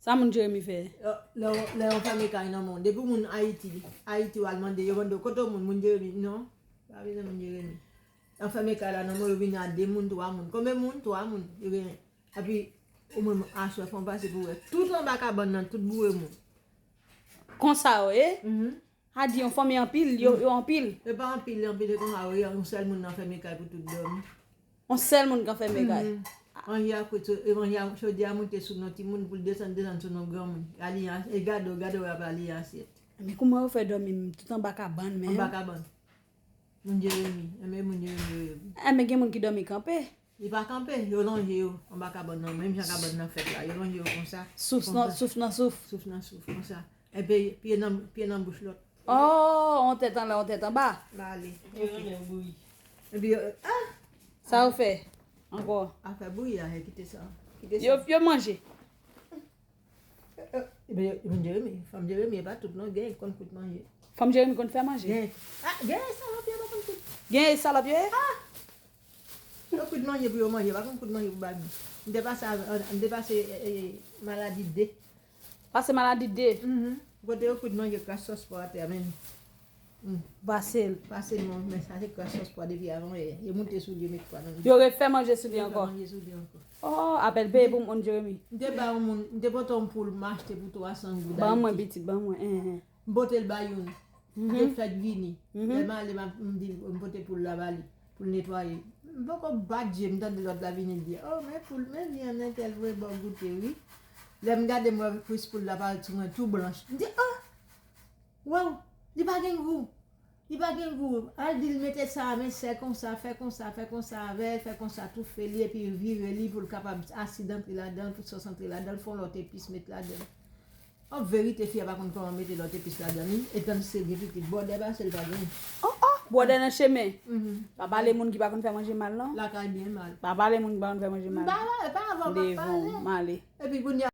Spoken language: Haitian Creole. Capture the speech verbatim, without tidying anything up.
Sa moun Jeremi fè? Lè w fèmen kay nan moun, depi moun Ayiti, Ayiti w al mande, yo mande w kote w moun, moun Jeremi, non, pa bezwen moun Jeremi. Lè w fèmen kay la nan moun, yo vini a de moun, twa moun. Konbyen moun? Twa moun. Yo gen, epi ou menm aswè fò m pase pou wè. Tout anba kabann nan, tout boure moun. Konsa yo ye? A di yon fanmi anpil, yo, yo anpil. E pa anpil, anpil, e konsa yo ye, yon sèl moun nan fèmen kay pou tout dòmi. Yon sèl moun k ap fèmen kay. Manje a kwit, sou, e manje a, chodi a moute sou non timoun pou l desann, desann sou non granmoun. Aliyan, e gade w, gade w ap aliyan asyèt. Men kouman yo fè dòmi tout anba kabann, men? Anba kabann. Moun Jeremi, enben moun Jeremi yo ye. Enben gen moun ki dòmi kanpe. Li pa kanpe, yo lonje yo anba kabann nan, menm jan kabann nan fèt la, yo lonje yo konsa. Souf nan souf nan souf. Souf nan souf, konsa. Epi pye nan, pye nan bouch lòt. Oh, on tèt anlè, on tèt anba. Ba ale. Yo renmen bouyi. Epi yo, ah! Sa yo fè ankò? Afè bouyi a, kite sa. Kite sa. Yo, yo manje. Ebyen, moun Jeremi, fanm Jeremi, e pa tout non, gen ki konn kout manje. Fanm Jeremi konn fè manje? Gen. Ah, gen salòp yo pa konn kout. Gen salòp yo ye? Ah! Yo kout manje pou yo manje, pa konn kout manje pou bay moun. M te pase, m te pase maladi de. Pase maladi de? Kote yo kout manje, kras sòs pwa atè a, men. Pase l. Pase l, men sa se kras sòs pwa depi avan yè. Yo moute sou li, yo met pwa nan li. Yo refè manje sou li ankò. Yo refè manje sou li ankò. Oh, apèl peye pou moun Jeremi. M te ba yon moun, m te pote yon poul m achte pou twa san goud Ayiti. Ban mwen pitit, ban mwen, en, en. M pote l ba youn. Li te fèk vini. Lè m ale, m di l, m pote poul la ba li, pou l netwaye. M poko bat je m, tande lòt la vini, l di, oh, men poul, men vyann entèl vre, ba w goute, wi. Lè m gade, m wè kwis poul la parèt sou mwen tou blanch. M di, oh! Waw, li pa gen gou. Li pa gen gou. Al di l mete sa, men sè konsa, fè konsa, fè konsa avè l, fè konsa toufe li, epi vire li pou l kapab asid antre ladan l, pou sòs antre ladan l, fè yon lòt epis met ladan l. An verite, fi a pa konn kòman mete lòt epis ladan li, etan se gen pitit, bwòdè pase l pa gen. Oh, oh, bwòdè nan chemen. Pa pale moun ki pa konn fè manje mal, non. Lakay byen mal. Pa pale moun ki pa konn fè manje mal. M pa pale, pa avan, pa pale. Devan w, m ale. Epi kounye